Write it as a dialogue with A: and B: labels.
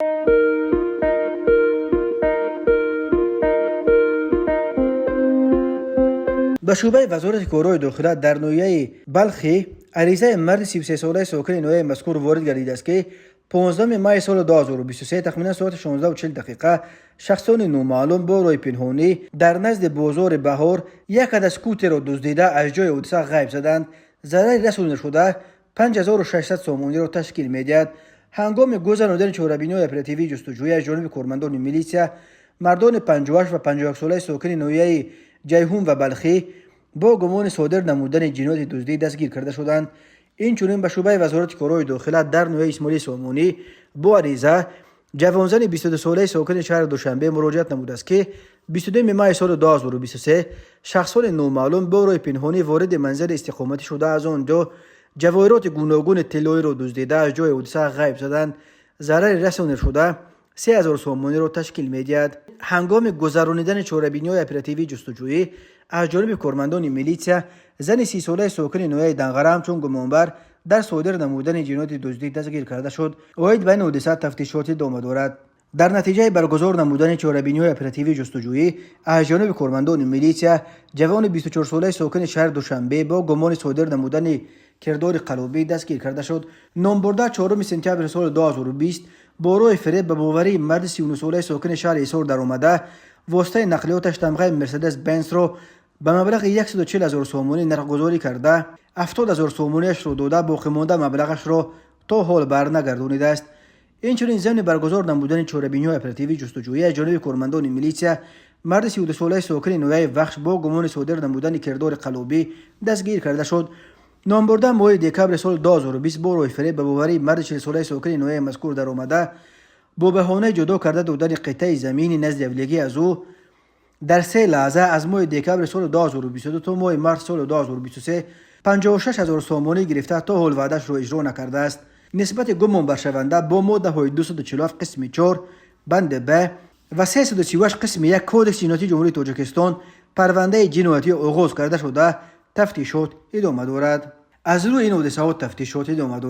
A: Ба шӯъбаи Вазорати корҳои дохила дар ноҳияи Балхӣ аризаи марди 33-солаи сокини ноҳияи мазкур ворид гардидааст, ки 15 майи соли 2023 тахминан соати 16:40 шахсони номаълум бо роҳи пинҳонӣ дар назди бозори Баҳор як адад скутерро дуздида, аз ҷои ҳодиса ғайб заданд. Зарари расонидашуда 5600 сомониро ташкил медиҳад. Ҳангоми гузаронидани чорабиниҳои оперативии ҷустуҷӯӣ аз ҷониби кормандони милитсия мардони 58 ва 51-солаи сокини ноҳияи Ҷайҳун ва Балхӣ бо гумони содир намудани ҷинояти дуздӣ дастгир карда шуданд. Инчунин ба шӯъбаи Вазорати корҳои дохила дар ноҳияи Исмоили Сомонӣ бо ариза ҷавонзани 22-солаи сокини шаҳри Душанбе муроҷиат намудааст, ки 22 майи соли 2023 шахсони номаълум бо роҳи пинҳонӣ вориди манзили истиқоматӣ шуда, аз он ҷо ҷавоҳироти гуногуни тиллоиро дуздида, аз ҷои ҳодиса ғайб заданд. Зарари расонидашуда 3000 сомониро ташкил медиҳад. Ҳангоми гузаронидани чорабиниҳои оперативии ҷустуҷӯӣ аз ҷониби кормандони милитсия зани 30-солаи сокини ноҳияи Данғара ҳамчун гумонбар дар содир намудани ҷинояти дуздӣ дастгир карда шуд. Оид ба ин ҳодиса тафтишот идома дорад. Дар натиҷаи баргузор намудани чорабиниҳои оперативии ҷустуҷӯӣ аз ҷониби кормандони милитсия ҷавони 24-солаи сокини шаҳри Душанбе бо гумони содир намудани кирдори қаллобӣ дастгир карда шуд. Номбурда 4 сентябри соли 2020 бо роҳи фиреб ба боварии марди 39-солаи сокини шаҳри Ҳисор даромада, воситаи нақлиёташ тамғаи Мерседес Бенсро ба маблағи 140 ҳазор сомонӣ нархгузорӣ карда, 70 ҳазор сомониашро дода, боқимонда маблағашро то ҳол барнагардонидааст. Инчунин зимни баргузор намудани чорабиниҳои оперативии ҷустуҷӯӣ аз ҷониби кормандони милитсия марди 32-солаи сокини ноҳияи Вахш бо гумони содир намудани кирдори қаллобӣ дастгир карда шуд. Номбурда моҳи декабри соли 2020 бо роҳи фиреб ба боварии марди 40-солаи сокини ноҳияи мазкур даромада, бо баҳонаи ҷудо карда додани қитъаи замини назди авлиягӣ аз ӯ дар се лаҳза аз моҳи декабри соли 2022 то моҳи марти соли 2023 56 ҳазор сомонӣ гирифта, то ҳол ваъдаашро иҷро накардааст. Нисбати гумонбаршаванда бо моддаҳои 247 қисми 4 банди б ва 338 қисми 1 Кодекси ҷиноятии Ҷумҳурии Тоҷикистон парвандаи ҷиноятӣ оғоз карда шуда, тафтишот идома дорад. Аз рӯи ин ҳодисаҳо тафтишот идома дорад.